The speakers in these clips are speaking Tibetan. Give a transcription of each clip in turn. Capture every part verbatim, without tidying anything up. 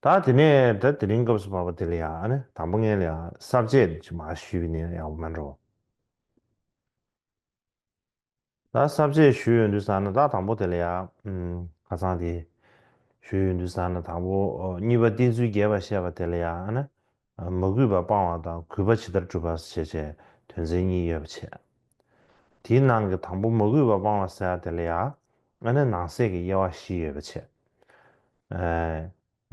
ད་དེ་ནས་ད་དེ་རིང་སྐབས་སུ་བབ་པ་དེ་ལ་ཡང་ཨ་ནི་དང་པོ་ངས་ལ་ཡང་ས་བཅད་ཅིག་མར་ཞུས་པ་ཡིན་ན་ཡག་པོ་མེད་འགྲོ། ད་ས་བཅད་ཞུས་ཡོང་དུས་ཙ་ན་ད་དང་པོ་དེ་ལ་ཡང་ཁ་སང་དེ་ཞུས་ཡོང་དུས་ཙ་ན་དང་པོ་གཉིས་པ་བསྟན་ཚུལ་རྒྱས་པར་བཤད་པ་དེ་ལ་ཡང་ཨ་ནི་མ་གུས་པ་སྤང་བ་དང་གུས་པ་ཇི་ལྟར་སྒྲུབ་པ་ཞེས་བྱས་དོན་ཚན་གཉིས་ཡོད་པ་བྱས། དེའི་ནང་གི་དང་པོ་མ་གུས་པ་སྤང་བ་ཟེར་ཡ་དེ་ལ་ཡང་ཨ་ནི་ནང་གསེས་ཀྱི་དབྱེ་བ་བཞི་ཡོད་པ་བྱས།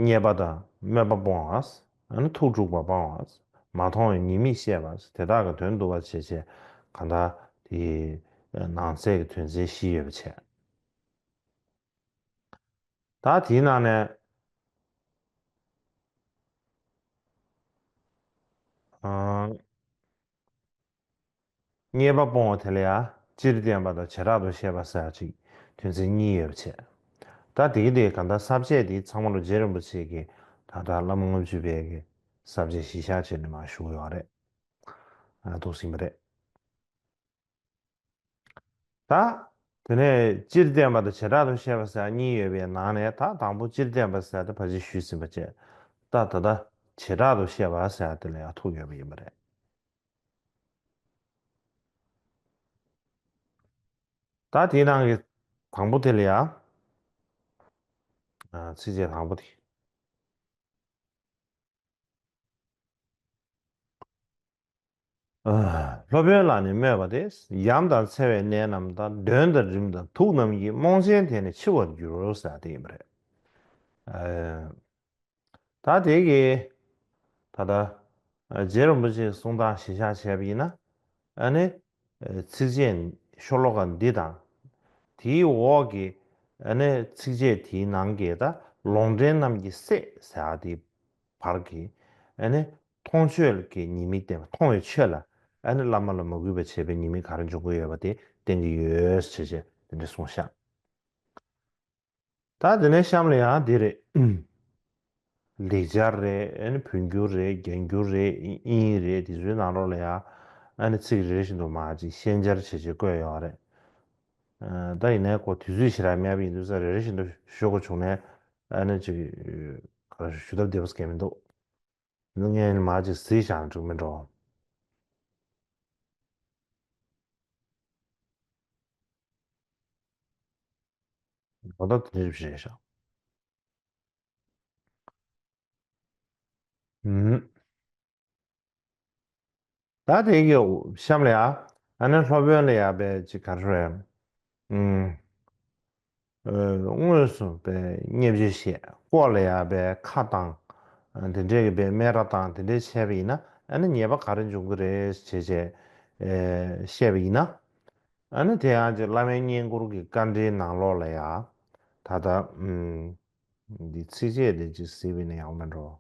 རྙེད་པ་དང་སྨོད་པ་སྤོང་བ། ཨ་ནི་ཐུགས་དཀྲུགས་པ་སྤང་བ། མ་མཐོང་བའི་ཉེས་དམིགས་བཤད་པ། དེ་དག་གི་དོན་བསྡུ་བར་བྱེད་ཅེས་གང་ལྟར་དེའི་ནང་གསེས་ཀྱི་དོན་ཚན་བཞི་ཡོད་པ་བྱས། ད་དེའི་ནང་ནས་ཨང་རྙེད་པ་སྤོང་བ་དེ་ལ་ཡང་སྤྱིར་བསྟན་པ་དང་བྱེ་བྲག་ཏུ་བཤད་པ་ཟེར་ཅིག་དོན་ཚན་གཉིས་ཡོད་པ་བྱས། ད་དེ་གི་དེ་ག་ད་ས་བཅད་དེ་ཚང་མ་ལ་རྗེ་རིན་པོ་ཆེ་གིས་ད་ལྟ་བླ་མ་ལྔ་བཅུ་པའི་གི་ས་བཅད་གཞི་བཞག་བྱས་ནས་མར་ཞུ་གི་ཡོད་རེད། ཨ་ཐུགས་ཟིན་པ་རེད། ད་དེ་ནས་སྤྱིར་བསྟན་པ་དང་བྱེ་བྲག་ཏུ་བཤད་པ་ཟེར་གཉིས་ཡོད་པའི་ནང་ནས་ད་དང་པོ་སྤྱིར་བསྟན་པ་ཟེར་དེ་ཕལ་ཆེར་ཞུས་ཟིན་པ་བཅས། ད་ད་ལྟ་བྱེ་བྲག་ཏུ་བཤད་པ་ཟེར་དེ་ལ་ཡང་ཐུག་ཡོད་པ་ཡིན་པ་རེད། ད་དེའི་ནང་གི་དང་པོ་དེ་ལ་ཡང་ཚིགས་བཅད་དང་པོ་དེ། སློབ་དཔོན་ལ་ནི་སྨོད་པ་སྟེ། ཡམས་དང་འཚེ་བའི་ནད་རྣམས་དང་། གདོན་དང་རིམས་དང་དུག་རྣམས་ཀྱིས། རྨོངས་ཆེན་དེ་ནི་འཆི་བར་འགྱུར་ཟེར་དེ་ཡིན་པ་རེད། ད་དེ་གི་ད་ལྟ་རྗེ་རིན་པོ་ཆེའི་གསུང་སྟངས་གཞི་བཞག་བྱས་པ་ཡིན་ན། ཨ་ནི་ཚིགས་བཅད་ཤོ་ལོ་ཀ་འདི་དང་། དེའི་འོག་གི་ཨ་ནི་ཚིགས་བཅད་དེའི་ནང་གི་ད་ལོག་འདྲེན་རྣམས་ཀྱི་སྲས་ཟེར་བ་དེའི་བར་གྱི་ཨ་ནི་མཐོང་ཆོས་ཀྱི་ཉེས་དམིགས་བསྟན་པ། མཐོང་བའི་ཆོས་ལ་ཨ་ནི་བླ་མ་ལ་མ་གུས་པ་བྱས་པའི་ཉེས་དམིགས་ག་རེ་འཇོག་གི་ཡོད་པ་དེ་བསྟན་གྱི་ཡོད་ཟེར་བྱས་དེ་འདྲ་གསུངས་ཤག་ད་དེ་ནས་གཤམ་ལ་ཡང་འདི་རེད། ལེགས་སྦྱར་རེད། ཨ་ནི་བོད་འགྱུར་རེད། རྒྱ་འགྱུར་རེད། དབྱིན་ཡིག་རེད། དེ་ཚོའི་ནང་ལོགས་ལ་ཡང་ཨ་ནི་ཚིག་རེ་རེ་བཞིན་དུ་མར་ཅིག་ཤན་སྦྱར་བྱས་བྱས་བཀོད་ཡོད་རེད། ཨ་ད་ཡིན་ནའི་ཁོ་དུས་ཚོད་ཞེ་དྲག་མེད་པ་ཡིན་དུས་ཙང་རེ་རེ་བཞིན་དུ་ཞུ་དགོས་བྱུང་ནས་ཨ་ནི་ཅིག་ག་རེ་ཞུ་ཐབས་བདེ་པོ་ཟེར་མཁན་མི་འདུག་ངས་མར་ཅིག་གཟིགས་བཞག་ན་འགྲིག་མིན་འགྲོ། ད་ལྟ་དེ་འདྲ་རེད་ཤག་ཨུམ། ད་དེ་གི་གཤམ་ལ་ཡ། ཨ་ནི་སློབ་དཔོན་ལ་ཡ་པའི་ཅིག་ག་རེ་རེད། ཨུམ། དངོས་སུ་པའི་བརྙས་བཅོས་བཤད། ལྐོག་ལ་ཡ་པའི་ཁ་བཏང་། དེ་འདྲས་ཀྱི་པའི་སྨད་ར་བཏང་དེ་འདྲས་བྱས་པ་ཡིན་ན་ཨ་ནི་ཉེས་པ་ག་རེ་འབྱུང་གི་རེད་ཅེས་བཤད་པ་ཡིན་ན། ཨ་ནི་དེ་ཡང་ཅིག་བླ་མའི་བསྙེན་བཀུར་གྱི་བཀའ་འདྲིའི་ནང་ལོགས་ལ་ཡ། ད་ལྟ་ཨུམ། འདི་ཚིགས་བཅད་དེ་ཅིག་གཟིགས་པ་ཡིན་ན་ཡག་མེད་འགྲོ།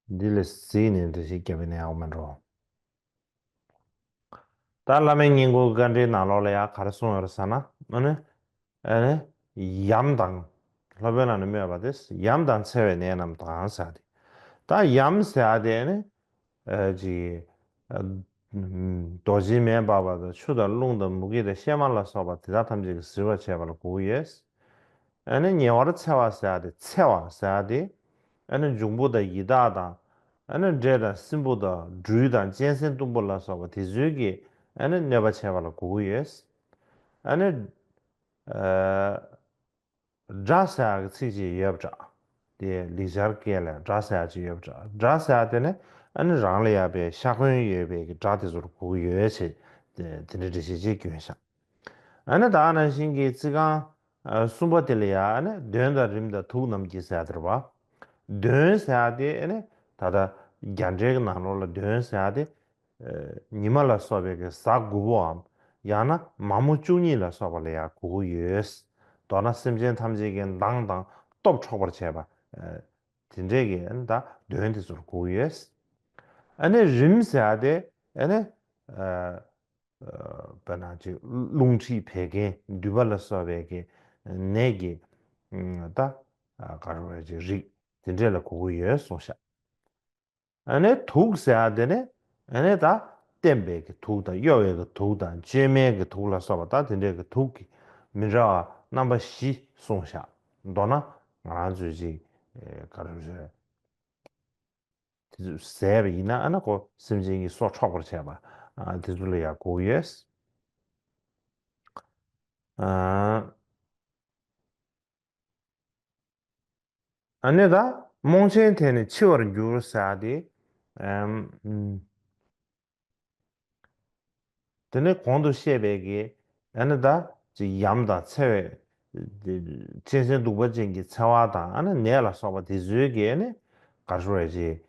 འདི་ལ་གཟིགས་ནས་འགྲེལ་བཤད་བརྒྱབ་པ་ཡིན་ན་ཡག་མེད་འགྲོ། ད་བླ་མའི་བསྙེན་བཀུར་བཀའ་འདྲིའི་ནང་ལོགས་ལ་ཡང་ག་རེ་གསུངས་ཡོད་རེད་ཟེར་ན། ཨ་ནི། ཨ་ནི། ཡམས་དང་། སློབ་དཔོན་ལ་ནི་སྨོད་པ་སྟེ། ཡམས་དང་འཚེ་བའི་ནད་རྣམས་དང་ཟེར་ཏེ། ད་ཡམས་ཟེར་ཏེ་ནི། ཨ་ཅིག་རྡོ་རྗེ་མེ་འབར་བ་དང་ཆུ་དང་རླུང་དང་མུ་གེ་དང་གཤེད་མ་ལ་སོགས་པ་དེ་དག་ཐམས་ཅད་ཀྱིས་གཟིར་བར་བྱེད་པ་ལ་གོ་གི་ཡོད། ཨ་ནི་ཉེ་བར་འཚེ་བ་ཟེར་ཏེ་འཚེ་བ་ཟེར་ཏེ། ཨ་ནི་འབྱུང་པོ་དང་ཡི་དྭགས་དང་། ཨ་ནི་འདྲེ་དང་སྲིན་པོ་དང་སྦྲུལ་དང་གཅན་གཟན་གཏུམ་པོ་ལ་སོགས་པ་དེ་ཚོའི་གི་ཨ་ནི་གནོད་པ་བྱེད་པ་ལ་གོ་གི་ཡོད། ཨ་ནི། ཨ། དགྲ་ཟེར་ཡག་གི་ཚིག་ཅིག་ཡོད་པ་འདྲ། དེ་ལེགས་སྦྱར་སྐད་ལ་དགྲ་ཟེར་ཡག་ཅིག་ཡོད་པ་འདྲ། དགྲ་ཟེར་ཡག་དེ་ནི་ཨ་ནི་རང་ལ་ཡ་པའི་ཤ་འཁོན་ཡོད་པའི་གི་དགྲ་དེ་ཚོར་གོ་གི་ཡོད་ཅེས་དེ་འདྲའི་འགྲེལ་བཤད་ཅིག་བསྐྱོན་ཤག་ཨ་ནི་ད་ག་ནང་བཞིན་གྱི་ཚིག་རྐང་གསུམ་པ་དེ་ལ་ཡ་ཨ་ནི་གདོན་དང་རིམས་དང་དུག་རྣམས་ཀྱིས་ཟེར་དེ་རེད་པ། གདོན་ཟེར་ཡག་དེ་ཨ་ནི་ད་ལྟ་རྒྱ་འགྲེལ་གྱི་ནང་ལོགས་ལ་གདོན་ཟེར་ཡག་དེ། ཉི་མ་ལ་སོགས་པའི་གི་གཟའ་དགུ་པོའམ། ཡང་ན་མ་མོ་བཅུ་གཉིས་ལ་སོགས་པ་ལ་ཡང་གོ་གི་ཡོད། མདོར་ན་སེམས་ཅན་ཐམས་ཅད་ཀྱི་མདངས་དང་སྟོབས་འཕྲོག་པར་བྱེད་པ། དེ་འདྲས་ཀྱི་ཨ་ནི་ད་གདོན་དེ་ཚོར་གོ་གི་ཡོད། ཨ་ནི་རིམས་ཟེར་ཡག་དེ་ཨ་ནི། དཔེར་ན་ཅིག་རླུང་མཁྲིས་བད་ཀན་མདུད་པ་ལ་སོགས་པའི་གི་ནད་ཀྱི་ད་ག་རེ་ཅིག་རིགས་དེ་འདྲས་ལ་གོ་གི་ཡོད་གསུངས་ཤག་ཨ་ནི་དུག་ཟེར་ཡག་དེ་ནི་ཨ་ནི་ད་བསྟེན་པའི་གི་དུག་དང་གཡོ་བའི་གི་དུག་དང་བཅོས་མའི་གི་དུག་ལ་སོགས་པ་ད་དེ་འདྲའི་གི་དུག་གི་ མི་འདྲ་བ་རྣམ་པ་བཞི་གསུངས་བཞག་མདོར་ན་ང་རང་ཚོས་ཅིག་ག་རེ་ཟེར། དེ་ཚོ་ཟས་པ་ཡིན་ན་ཨ་ན་ཁོ་སེམས་ཅན་གྱི་སྲོག་འཕྲོག་པར་བྱས་པ་དེ་ཚོ་ལ་ཡང་གོ་གི་ཡོད། ཨ་ནི་ད་རྨོངས་ཆེན་དེ་ནི་འཆི་བར་འགྱུར་ཟེར་ཏེ། དེ་ནས་གོང་དུ་བཤད་པའི་གི་ཨ་ནི་ད་ཅིག་ཡམས་དང་འཚེ་བའི་གཅན་གཟན་གདུག་པ་ཅན་གྱི་འཚེ་བ་དང་ཨ་ནི་ནད་ལ་སོགས་པ་དེ་ཚོའི་གི་ཨ་ནི་ག་རེ་ཞུ་དགོས་རེད། ཅིག་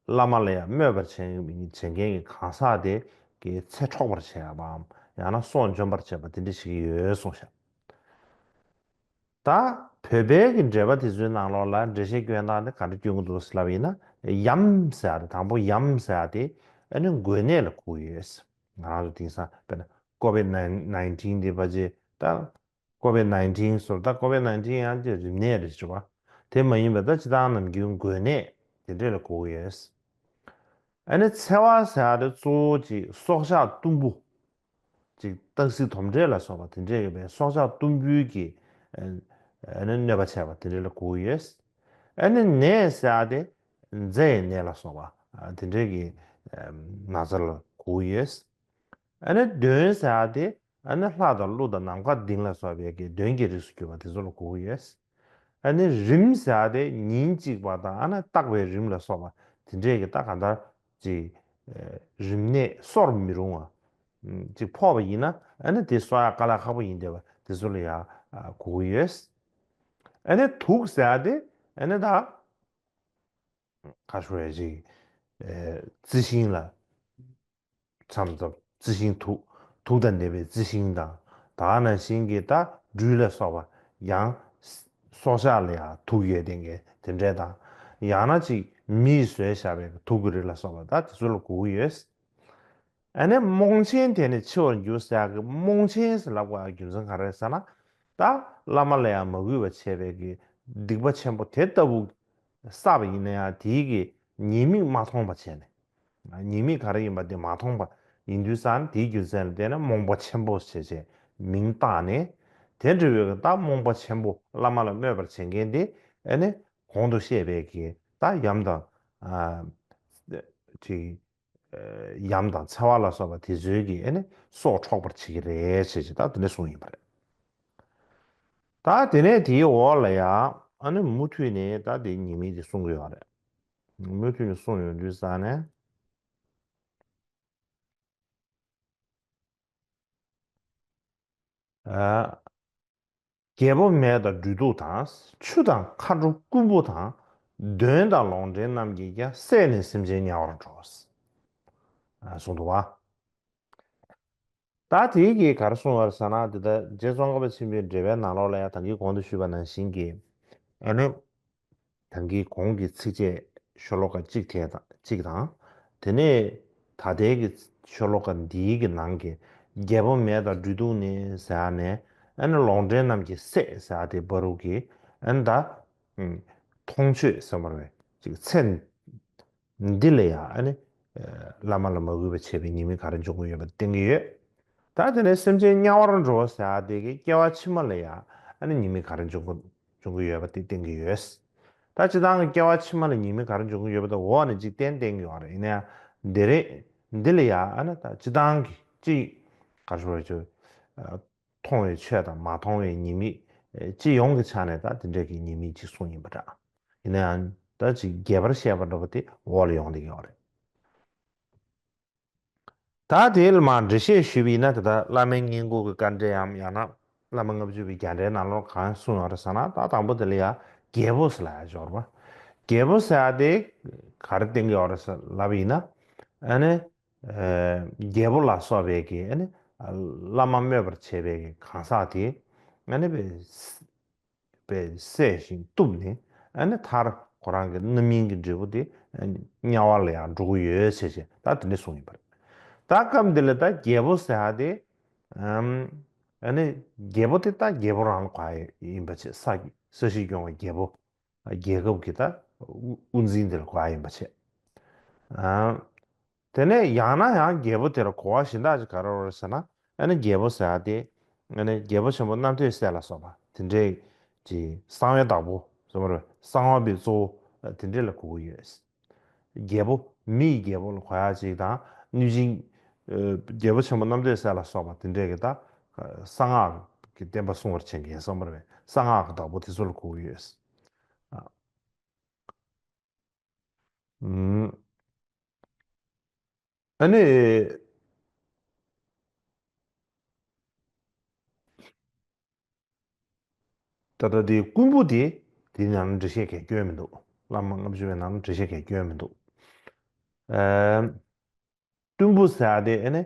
བླ་མ་ལ་ཡང་སྨོད་པར་བྱེད་བྱེད་མཁན་གྱི་གང་ཟག་དེ་གི་ཚེ་འཕྲོག་པར་བྱེད་པའམ་ཡང་ན་སྲོག་འཇོམས་པར་བྱེད་པ་དེ་འདྲ་ཞིག་ཡོད་གསུངས་ཤག་ད་བོད་པའི་གི་འགྲེལ་པ་དེ་ཚོའི་ནང་ལོགས་ལ་འགྲེལ་བཤད་སྐྱོན་སྟངས་དེ་ག་འདྲ་སྐྱོན་གྱི་འདུག་ཟེར་ལབ་ཡིན་ན། ཡམས་ཟེར་ཡ་དེ་དང་པོ་ཡམས་ཟེར་ཡ་དེ་ཨ་ནི་འགོས་ནད་ལ་གོ་ཡོད། ང་རང་ཚོ་དེང་སང་དཔེར་ན་ཀོ་བིད་ནའིན་ཊིན་དེ་ཕལ་ཆེར་ད་ཀོ་བིད་ནའིན་ཊིན་ཟེར་ད་ཀོ་བིད་ནའིན་ཊིན་ཡང་དེ་རིམས་ནད་རེད་ཟེར་བ། དེ་མ་ཡིན་པའི་ད་སྤྱིར་བཏང་ནམ་རྒྱུན་འགོས་ནད་དེ་འདྲས་ལ་གོ་གི་ཡོད། ཨ་ནི་འཚེ་བ་ཟེར་ཡ་དེ་གཙོ་བོ་ཅིག་སྲོག་ཆགས་གཏུམ་པོ། ཅིག་སྟག་གཟིག་དོམ་དྲེད་ལ་སོགས་པ་དེ་འདྲས་ཡོད་པའི་སྲོག་ཆགས་གཏུམ་པོའི་གི་ཨ་ནི་གནོད་པ་བྱས་པ་དེ་འདྲས་ལ་གོ་གི་ཡོད། ཨ་ནི་ནད་ཟེར་ཡ་དེ་མཛེ་ཡི་ནད་ལ་སོགས་པ་དེ་འདྲས་ཀྱི་ན་ཚ་ལ་གོ་གི་ཡོད། ཨ་ནི་གདོན་ཟེར་ཡ་དེ་ཨ་ནི་ལྷ་དང་ཀླུ་དང་ནམ་མཁའ་ལྡིང་ལ་སོགས་པའི་གི་གདོན་གྱི་རིགས་སུ་གྱུར་པ་དེ་ཚོ་ལ་གོ་གི་ཡོད། ཨ་ནི་རིམས་ཟེར་ཡ་དེ་ཉིན་གཅིག་པ་དང་ཨ་ནི་རྟག་པའི་རིམས་ལ་སོགས་པ་དེ་འདྲས་ཀྱི་ད་གང་ལྟར་ཅིག་རིམས་ནད་གསོར་མི་རུང་བ་ཅིག་ཕོག་པ་ཡིན་ན་ཨ་ནི་དེ་གསོ་ཡ་དཀའ་ལས་ཁག་པོ་ཡིན་བསྡད་པ་དེ་ཚོ་ལ་ཡང་གོ་གི་ཡོད། ཨ་ནི་དུག་ཟེར་ཡ་དེ་ཨ་ནི་ད་ག་ཞུ་ཡ་ཅིག་རྩི་ཤིང་ལ་མཚམས་མཚམས་རྩི་ཤིང་དུག་དུག་དང་ལྡན་པའི་རྩི་ཤིང་དང་། ད་ག་ནང་བཞིན་གྱི་ད་སྦྲུལ་ལ་སོགས་པ་ཡང་སྲོག་ཆགས་ལ་ཡང་དུག་ཡོད་དེ་འགའི་དེ་འདྲས་དང་། ཡང་ན་ཅིག་མིས་བཟོས་བཞག་པའི་དུག་གི་རིགས་ལ་སོགས་པ་ད་དེ་ཚོ་ལ་གོ་གི་ཡོད། ཨ་ནི་རྨོངས་ཆེན་དེ་ནི་འཆི་བར་འགྱུར་ཟེར་ཡག་གི་རྨོངས་ཆེན་ཟེར་ལབ་དགོས་ཡག་རྒྱུ་མཚན་ག་རེ་ཟེར་ན། ད་བླ་མ་ལ་ཡང་མ་གུས་པ་བྱས་པའི་གི་སྡིག་པ་ཆེན་པོ་དེ་ལྟ་བུ་བསགས་པ་ཡིན་ན་ཡང་དེའི་གི་ཉེས་དམིགས་མ་མཐོང་བ་བྱས་ནས། ཉེས་དམིགས་ག་རེ་ཡིན་པ་དེ་མ་མཐོང་བ་ཡིན་དུས་ཙང་དེའི་རྒྱུ་མཚན་ལ་བརྟེན་ནས་རྨོངས་པ་ཆེན་པོ་ཞེས་བྱས་མིང་བཏགས་ནས། དེ་འདྲ་བའི་གི་ད་རྨོངས་པ་ཆེན་པོ་བླ་མ་ལ་སྨོད་པར་བྱེད་མཁན་དེ་ཨ་ནི་གོང་དུ་བཤད་པའི་གི་ད་ཡམས་དང་ཨ་ཅིག་ཡམས་དང་འཚེ་བ་ལ་སོགས་པ་དེ་ཚོའི་གི་ཨ་ནི་སྲོག་འཕྲོག་པར་བྱེད་ཀྱི་རེད་ཟེར་ཅིག་ད་དེ་འདྲ་གསུངས་ཡིན་པ་རེད། ད་དེ་ནས་དེའི་འོག་ལ་ཡང་ཨ་ནི་མུ་མཐུད་ནས་ད་དེ་ཉེས་དམིགས་དེ་གསུང་གི་ཡོད་རེད། མུ་མཐུད་ནས་གསུངས་ཡོང་དུས་ཙང་ནས། ཨ། རྒྱལ་པོ་མེ་དང་སྦྲུལ་གདུག་དང་། ཆུ་དང་མཁའ་འགྲོ་རྐུན་པོ་དང་། གདོན་དང་ལོག་འདྲེན་རྣམས་ཀྱིས་ཀྱང་། བསད་ནས་སེམས་ཅན་དམྱལ་བར་འགྲོ། ཨ་གསུངས་འདུག་བ། ད་དེའི་གི་ག་རེ་གསུངས་པ་རེད་ཟེར་ན། དེ་ལྟར་རྗེ་ཙོང་ཁ་པ་ཆེན་པོའི་འགྲེལ་པའི་ནང་ལོགས་ལ་ཡང་ད་གིན་གོང་དུ་ཞུས་པ་ནང་བཞིན་གྱི་ཨ་ནི། ད་གིན་གོང་གི་ཚིགས་བཅད་ཤོ་ལོ་ཀ་གཅིག་དེ་དང་གཅིག་དང་། དེ་ནས་ད་ལྟའི་གི་ཤོ་ལོ་ཀ་འདིའི་གི་ནང་གི་རྒྱལ་པོ་མེ་དང་སྦྲུལ་གདུག་ནི་ཟེར་ནས་ཨ་ནི་ལོག་འདྲེན་རྣམས་ཀྱིས་བསད་ཟེར་ཏེ་བར་དུ་གི་ཨ་ནི་ད་མཐོང་ཆོས་ཟེར་བ་རེད། ཅིག་ཚེ་འདི་ལ་ཡང་ཨ་ནི་བླ་མ་ལ་མ་གུས་པ་བྱས་པའི་ཉེས་དམིགས་ག་རེ་འབྱུང་གི་ཡོད་པ་བསྟན་གྱི་ཡོད། ད་དེ་ནས་སེམས་ཅན་དམྱལ་བར་འགྲོ་ཟེར་ཏེ་གི་སྐྱེ་བ་ཕྱི་མ་ལ་ཡང་ཨ་ནི་ཉེས་དམིགས་ག་རེ་འབྱུང་གི་འབྱུང་གི་ཡོད་པ་དེ་བསྟན་གྱི་ཡོད། ད་སྤྱིར་བཏང་གི་སྐྱེ་བ་ཕྱི་མ་ལ་ཉེས་དམིགས་ག་རེ་འབྱུང་གི་ཡོད་པ་དེ་འོག་ནས་ཅིག་བསྟན་བསྟན་གྱི་ཡོད་རེད། ཡིན་ན་ཡང་འདི་རེད། འདི་ལ་ཡང་ཨ་ནི་ད་སྤྱིར་བཏང་གི་ཅིག་ག་རེ་ཞུ་དགོས་རེད། ཅིག་མཐོང་བའི་ཆོས་དང་མ་མཐོང་བའི་ཉེས་དམིགས་སྤྱི་ཡོངས་ཀྱི་ཆ་ནས་ད་དེ་འདྲ་གི་ཉེས་དམིགས་ཅིག་གསུངས་ཡིན་པ་འདྲ། ཡིན་ན་ཡང་ད་ཅིག་རྒྱས་པར་བཤད་པ་འདྲ་པོ་དེ་འོག་ལ་ཡོང་བསྡད་ཀྱི་ཡོད་རེད། ད་དེ་ལ་མར་འགྲེལ་བཤད་ཞུས་པ་ཡིན་ན། དེ་ལྟར་བླ་མའི་བསྙེན་བཀུར་གྱི་དཀའ་འགྲེལ་ཡམ། ཡང་ན་བླ་མ་ལྔ་བཅུ་པའི་རྒྱ་འགྲེལ་ནང་ལོགས་གང་གསུངས་ཡོད་རེད་ཟེར་ན། ད་དང་པོ་དེ་ལ་ཡང་རྒྱལ་པོ་ཟེར་ལབ་ཡ་ཅིག་ཡོད་རེད་པ། རྒྱལ་པོ་ཟེར་ཡ་དེ་ག་རེ་བསྟན་གྱི་ཡོད་རེད་ཟེར་ལབ་པ་ཡིན་ན། ཨ་ནི་རྒྱལ་པོ་ལ་སོགས་པའི་གི་ཨ་ནི་བླ་མ་སྨོད་པར་བྱེད་པའི་གི་གང་ཟག་དེ་ཨ་ནི་པས་བསད་ཅིང་གཏུབས་ནས་ཨ་ནི་མཐར་ཁོ་རང་གི་རྣམ་སྨིན་གྱི་འབྲས་བུ་དེ་དམྱལ་བ་ལ་ཡང་འགྲོ་གི་ཡོད་ཟེར་བྱས་ད་དེ་འདྲ་གསུངས་ཡིན་པ་རེད། ད་སྐབས་འདི་ལ་ད་རྒྱལ་པོ་ཟེར་ཡ་དེ་ཨ་ནི་རྒྱལ་པོ་དེ་ད་རྒྱལ་པོ་རང་ལ་གོ་ཡ་ཡིན་པ་བྱས། ས་ས་གཞི་སྐྱོང་བའི་རྒྱལ་པོ། རྒྱལ་ཁབ་ཀྱི་ད་དབུ་དབུ་འཛིན་དེ་ལ་གོ་བ་ཡིན་པ་བྱས། ཨ། དེ་ནས་ཡང་ན་ཡང་རྒྱལ་པོ་དེ་ལ་གོ་བ་གཞན་དག་ཅིག་ག་རེ་རེད་ཟེར་ན། ཨ་ནི་རྒྱལ་པོ་ཟེར་ཡ་དེ་ ཨ་ནི་རྒྱལ་པོ་ཆེན་པོ་རྣམ་ཐོས་སྲས་ལ་སོགས་པ་དེ་འདྲའི་གི་གསང་བའི་བདག་པོ་ཟེར་བ་རེད། གསང་བ་པའི་གཙོ་བོ་དེ་འདྲ་ལ་གོ་གི་ཡོད། རྒྱལ་པོ་མི་ཡི་རྒྱལ་པོ་ལ་གོ་ཡ་ཅིག་དང་གནོད་སྦྱིན། ཨ། རྒྱལ་པོ་ཆེན་པོ་རྣམ་ཐོས་སྲས་ལ་སོགས་པ་དེ་འདྲས་ཀྱི་ད་གསང་སྔགས་ཀྱི་བསྟན་པ་སྲུང་བར་བྱེད་མཁན་ཟེར་བ་རེད། གསང་སྔགས་ཀྱི་བདག་པོ་དེ་ཚོ་ལ་གོ་གི་ཡོད། ཨ། ཨ་ནི། ད་ལྟ་དེ་རྐུན་པོ་དེ་དེའི་ནང་ལ་འགྲེལ་བཤད་གང་ཡང་བསྐྱོན་མི་འདུག་བླ་མ་ལྔ་བཅུ་པའི་ནང་ལ་འགྲེལ་བཤད་གང་ཡང་བསྐྱོན་མི་འདུག་ཨ། གཏུམ་པོ་ཟེར་ཡ་དེ་ཨ་ནི་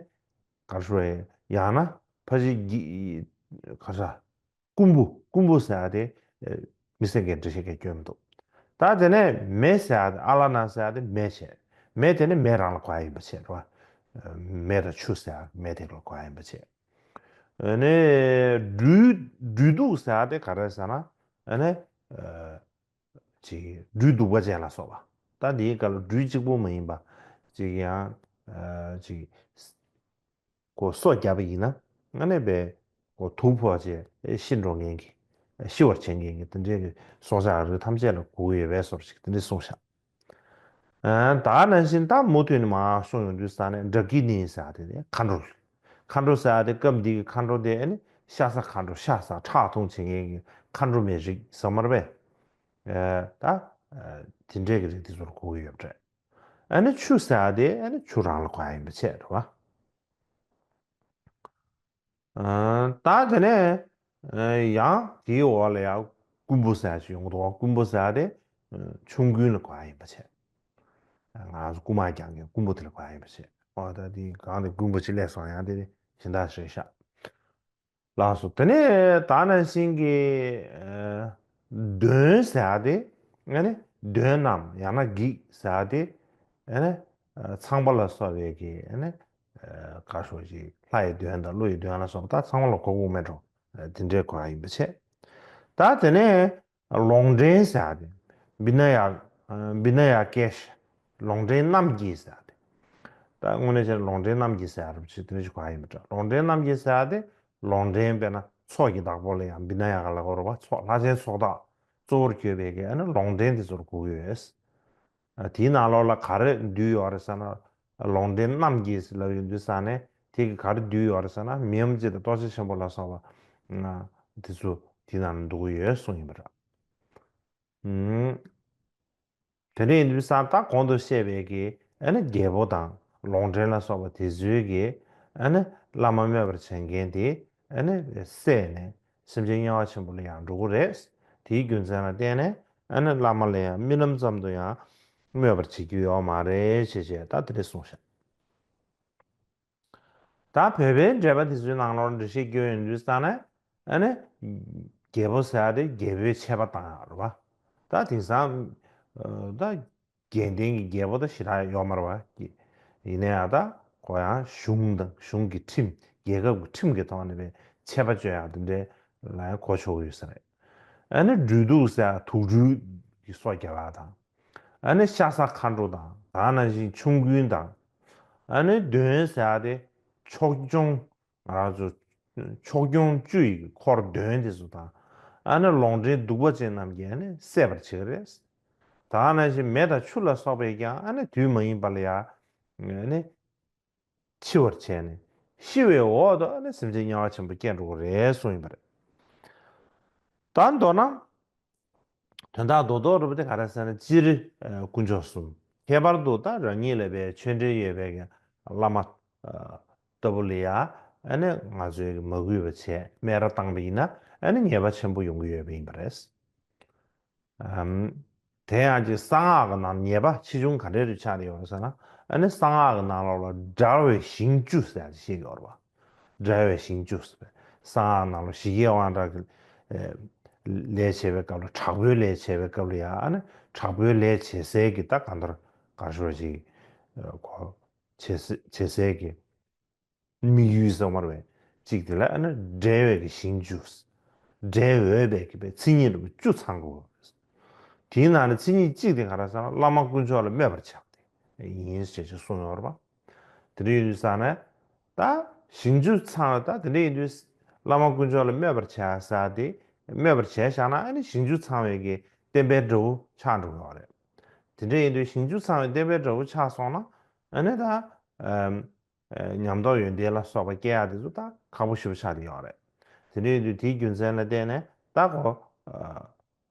ག་རེ་ཞུ་དགོས་རེད། ཡང་ན་ཕལ་ཆེར་གྱི་ག་རེ་ཟ། རྐུན་པོ་རྐུན་པོ་ཟེར་ཡ་དེ་ཨ། མི་སེར་གྱི་འགྲེལ་བཤད་གང་ཡང་བསྐྱོན་མི་འདུག་ད་དེ་ནས་མེ་ཟེར་ཡ་དེ་ཨ་ལ་ན་ཟེར་ཡ་དེ་མེ་བྱས། མེ་དེ་ནི་མེ་རང་ལ་གོ་ཡ་ཡིན་པ་བྱས་རེད་བ། མེ་དང་ཆུ་ཟེར་ཡ་མེ་དེ་ལ་གོ་ཡ་ཡིན་པ་བྱས། ཨ་ནི་སྦྲུལ་སྦྲུལ་གདུག་ཟེར་ཡ་དེ་ག་རེ་ཟེར་ན། ཨ་ནི་ཨ། ཅིག་སྦྲུལ་གདུག་པ་ཅན་ལ་སོགས་པ། ད་འདིའི་སྐབས་ལ་སྦྲུལ་གཅིག་པོ་མ་ཡིན་པ་ཅིག་ཡང་ཨ། ཅིག་ཁོ་སྲོག་བརྒྱབ་པ་ཡིན་ན་ཨ་ནི་བས་ཁོ་དུག་ཕོག་བྱས་ཤི་འགྲོ་མཁན་གྱི་ཤི་བར་བྱེད་མཁན་གྱི་དེ་འདྲའི་གི་སྲོག་ཆགས་རིགས་ཐམས་ཅད་ལ་གོ་གི་ཡོད་པའི་བཟོ་འདྲ་ཞིག་དེ་འདྲ་གསུངས་ཤག་ཨ། ད་ག་ནང་བཞིན་ད་མུ་མཐུད་ནས་མར་གསུངས་ཡོང་དུས་ས་ནས་ཌ་ཀི་ནི་ཟེར་ཡ་དེ་མཁའ་འགྲོ། མཁའ་འགྲོ་ཟེར་ཡ་དེ་སྐབས་འདི་གི་མཁའ་འགྲོ་དེ་ཨ་ནི་ཤ་ཟ་མཁའ་འགྲོ། ཤ་ཟ་ཁྲག་འཐུང་བྱེད་མཁན་གྱི་མཁའ་འགྲོ་མའི་རིགས་ཟེར་མ་རེད་པས། ཨ། ད་ཨ། དེ་འདྲའི་གི་རིགས་དེ་ཚོར་གོ་གི་ཡོད་པ་རེད། ཨ་ནི་ཆུ་ཟེར་ཡ་དེ་ཨ་ནི་ཆུ་རང་ལ་གོ་ཡ་ཡིན་པ་བྱས་རེད་བ། ཨ། ད་དེ་ནས་ཨ། ཡང་དེའི་འོག་ལ་ཡང་རྐུན་པོ་ཟེར་ཡ་ཞིག་ཡོང་གི་འདུག་རྐུན་པོ་ཟེར་ཡ་དེ་ཨ། ཆོམ་རྐུན་ལ་གོ་ཡ་ཡིན་པ་བྱས། ང་ཚོ་རྐུ་མ་རྐྱང་གི་རྐུན་པོ་དེ་ལ་གོ་ཡ་ཡིན་པ་བྱས། ཨོ་ད་དེ་གང་དེ་རྐུན་པོ་ཅིག་སླེབས་སོང་ཡང་དེ་གཞན་དག་རེད་ཤག་ལགས་སོ། དེ་ནས་ད་ག་ནང་བཞིན་གྱི་ཨ། གདོན་ཟེར་ཡ་དེ་ཨ་ནི་གདོན་རྣམས་ཡང་ན་བགེགས་ཟེར་ཡ་དེ་ཨ་ནི་ཨ། ཚངས་པ་ལ་སོགས་པའི་གི་ཨ་ནི་ཨ། ག་ཞོག་ཅིག་ལྷ་ཡི་གདོན་དང་ཀླུ་ཡི་གདོན་ལ་སོགས་པ་ད་ཚང་མ་ལ་གོ་དགོས་མེད་འགྲོ། ཨ། དེ་འདྲའི་གོ་ཡ་ཡིན་པ་བྱས། ད་དེ་ནས་ལོག་འདྲེན་ཟེར་ཡ་དེ། བི་ན་ཡ། བི་ན་ཡ་ཀེ་ཤ། ལོག་འདྲེན་རྣམས་ཀྱི་ཟེར་ཡ་དེ། ད་དངོས་གནས་བྱས་ན་ལོག་འདྲེན་རྣམས་ཀྱི་ཟེར་ཡ་རུ་ཆེ་དེ་འདྲ་ཞིག་གོ་ཡ་ཡིན་པ་འདྲ། ལོག་འདྲེན་རྣམས་ཀྱི་ཟེར་ཡ་དེ། ལོག་འདྲེན་དཔེར་ན་ཚོགས་ཀྱི་བདག་པོ་ལ་ཡང་བི་ན་ཡ་ཀ་ལབ་ཀྱི་ཡོད་རེད་བ། ཚོགས་ལྷ་ཆེན་ཚོགས་བདག་གཙོ་བོར་གྱུར་པའི་གི་ཨ་ནི་ལོག་འདྲེན་དེ་ཚོར་གོ་གི་ཡོད། ཨ། དེའི་ནང་ལོགས་ལ་ག་རེ་འདུས་ཡོད་རེད་ཟེར་ན། ལོག་འདྲེན་རྣམས་ཀྱིས་ལབ་ཡོང་དུས་ས་ནས་དེ་གི་ག་རེ་འདུས་ཡོད་རེད་ཟེར་ན། མིའམ་ཅི་དང་ལྟོ་འཕྱེ་ཆེན་པོ་ལ་སོགས་པ་དེ་ཚོ་དེའི་ནང་ལ་འདུ་གི་ཡོད་གསུངས་ཡིན་པ་རེད། ཨུམ། དེ་འདྲ་ཡིན་དུས་ས་ད་གོང་དུ་བཤད་པའི་གི་ཨ་ནི་རྒྱལ་པོ་དང་ལོག་འདྲེན་ལ་སོགས་པ་དེ་ཚོའི་གི་ཨ་ནི་བླ་མ་སྨོད་པར་བྱེད་མཁན་དེ་ཨ་ནི་བསད་ནས་སེམས་ཅན་དམྱལ་བ་ཆེན་པོ་ལ་ཡང་འགྲོ་གི་རེད། དེའི་རྒྱུ་མཚན་ལ་བརྟེན་ནས་ཨ་ནི་བླ་མ་ལ་ཡང་རྨི་ལམ་ཙམ་དུ་ཡང་སྨོད་པར་བྱེད་རྒྱུ་ཡོད་མ་རེད་ཅེས་བྱས་ད་དེ་འདྲ་གསུངས་ཤག་ད་བོད་པའི་འགྲེལ་པ་དེ་ཚོའི་ནང་ལོགས་འགྲེལ་བཤད་སྐྱོན་ཡོང་དུས་ས་ནས་ཨ་ནི་རྒྱལ་པོ་ཟེར་ཡ་དེ་རྒྱལ་པོའི་ཆད་པ་བཏང་ཡག་རེད་བ། ད་དེང་སང་ཨ། ད་རྒྱལ་བསྟན་གྱི་རྒྱལ་པོ་ད་ཞེ་དྲག་ཡོད་མ་རེད་བ། ཡིན་ན་ཡང་ད་ཁོ་ཡང་གཞུང་དང་གཞུང་གི་ཁྲིམས། རྒྱལ་ཁབ་ཀྱི་ཁྲིམས་ཀྱི་ཐོག་ནས་པའི་ཆད་པ་གཅོད་ཡག་དེ་འདྲའི་ལ་ཡང་གོ་ཆོག་གི་ཡོད་ས་རེད། ཨ་ནི་སྦྲུལ་གདུག་ཟེར་ཡ་དུག་སྦྲུལ་གྱི་སྲོག་བརྒྱབ་ཡག་དང་། ཨ་ནི་ཤ་ཟ་མཁའ་འགྲོ་དང་། ད་ག་ནང་བཞིན་ཆོམ་རྐུན་དང་། ཨ་ནི་གདོན་ཟེར་ཡ་དེ་ཕྱོགས་སྐྱོང་། ང་རང་ཚོ་ཕྱོགས་སྐྱོང་བཅུ་ཡི་འཁོར་གདོན་དེ་ཚོ་དང་། ཨ་ནི་ལོག་འདྲེན་གདུག་པ་ཅན་རྣམས་ཀྱིས་ཨ་ནི་བསད་པར་བྱེད་ཀྱི་རེད། ད་ག་ནང་བཞིན་མེ་དང་ཆུ་ལ་སོགས་པས་ཀྱང་ཨ་ནི་དུས་མ་ཡིན་པ་ལ་ཡང་ཨ་ནི་འཆི་བར་བྱས་ནས། ཤི་བའི་འོག་ཏུ་ཨ་ནི་སེམས་ཅན་དམྱལ་བ་ཆེན་པོ་སྐྱེ་འགྲོ་གི་རེད་གསུངས་ཡིན་པ་རེད། ད་མདོར་ན། དོན་དག་རྡོག་རྡོག་རེད་པ་དེ་ག་རེ་ཟེར་ན། སྤྱིར་ཨ། དཀོན་མཆོག་གསུམ། ཁྱད་པར་དུ་ད་རང་ཉིད་ལ་བའི་ཆོས་འབྲེལ་ཡོད་པའི་གི་བླ་མ་ཨ། ལྟ་བུ་ལ་ཡ་ཨ་ནི་ང་ཚོས་མ་གུས་པ་བྱས་སྨད་ར་བཏང་པ་ཡིན་ན་ཨ་ནི་ཉེས་པ་ཆེན་པོ་ཡོང་གི་ཡོད་པ་ཡིན་པ་རེད། ཨམ། དེ་ཡང་ཅིག་གསང་སྔགས་ཀྱི་ནང་ཉེས་པ་ཆེ་ཆུང་ག་འདྲའི་རིགས་ཆགས་ཡོད་རེད་ཟེར་ན། ཨ་ནི་གསང་སྔགས་ཀྱི་ནང་ལོགས་ལ་འབྲལ་བའི་ཞིང་བཅུ་ཟེར་ཡ་ཅིག་བཤད་ཀྱི་ཡོད་རེད་པ། འབྲལ་བའི་ཞིང་བཅུ་ཟེར་བས། གསང་སྔགས་ནང་ལ་ཞི་རྒྱས་དབང་དྲག་གི་ཨེ། ལས་བྱེད་པའི་སྐབས་ལ། དྲག་པོའི་ལས་བྱེད་པའི་སྐབས་ལ་ཡང་ཨ་ནི་དྲག་པོའི་ལས་བྱེད་སའི་གི་ད་གང་ལྟར་ག་ཞོར་ཅིག་ཨེ། གོ། བྱེད་ས་བྱེད་སའི་གི་དམིགས་ཡུལ་ཟེར་བ་རེད་པས། གཅིག་དེ་ལ་ཨ་ནི་འབྲལ་བའི་གི་ཞིང་བཅུ། འབྲལ་འོས་པའི་གི་པའི་མཚན་ཉིད་རིག་པ་བཅུ་ཚང་དགོས། དེའི་ནང་ནས་མཚན་ཉིད་གཅིག་དེ་ག་རེ་ཟེར་ན། བླ་མ་དཀོན་མཆོག་ལ་སྨོད་པར་བྱ་སྟེ་ཡིན་ཞེས་ཅིག་གསུངས་ཡོད་རེད་པ། དེ་འདྲ་ཡིན་དུས་ས་ནས་ད་ཞིང་བཅུ་ཚང་བ། ད་དེ་འདྲ་ཡིན་དུས་ བླ་མ་དཀོན་མཆོག་ལ་སྨོད་པར་བྱ་ཟེར་ཏེ། སྨོད་པར་བྱས་བཞག་ན་ཨ་ནི་ཞིང་བཅུ་ཚང་བའི་གི་བསྟན་པའི་དགྲ་བོ་ཆགས་འགྲོ་གི་ཡོད་རེད། དེ་འདྲ་ཡིན་དུས་ཞིང་བཅུ་ཚང་བའི་བསྟན་པའི་དགྲ་བོ་ཆགས་སོང་ན་ཨ་ནི་ད་ཨམ། ཨེ། ཉམས་རྟོགས་ཡོན་ཏན་ལ་སོགས་པ་སྐྱེ་ཡག་དེ་ཚོ་ད་ཁག་པོ་ཞེ་པོ་ཆགས་བསྡད་ཡོད་རེད། དེ་འདྲ་ཡིན་དུས་དེའི་རྒྱུ་མཚན་ལ་བརྟེན་ནས་ད་གོ། ཨ།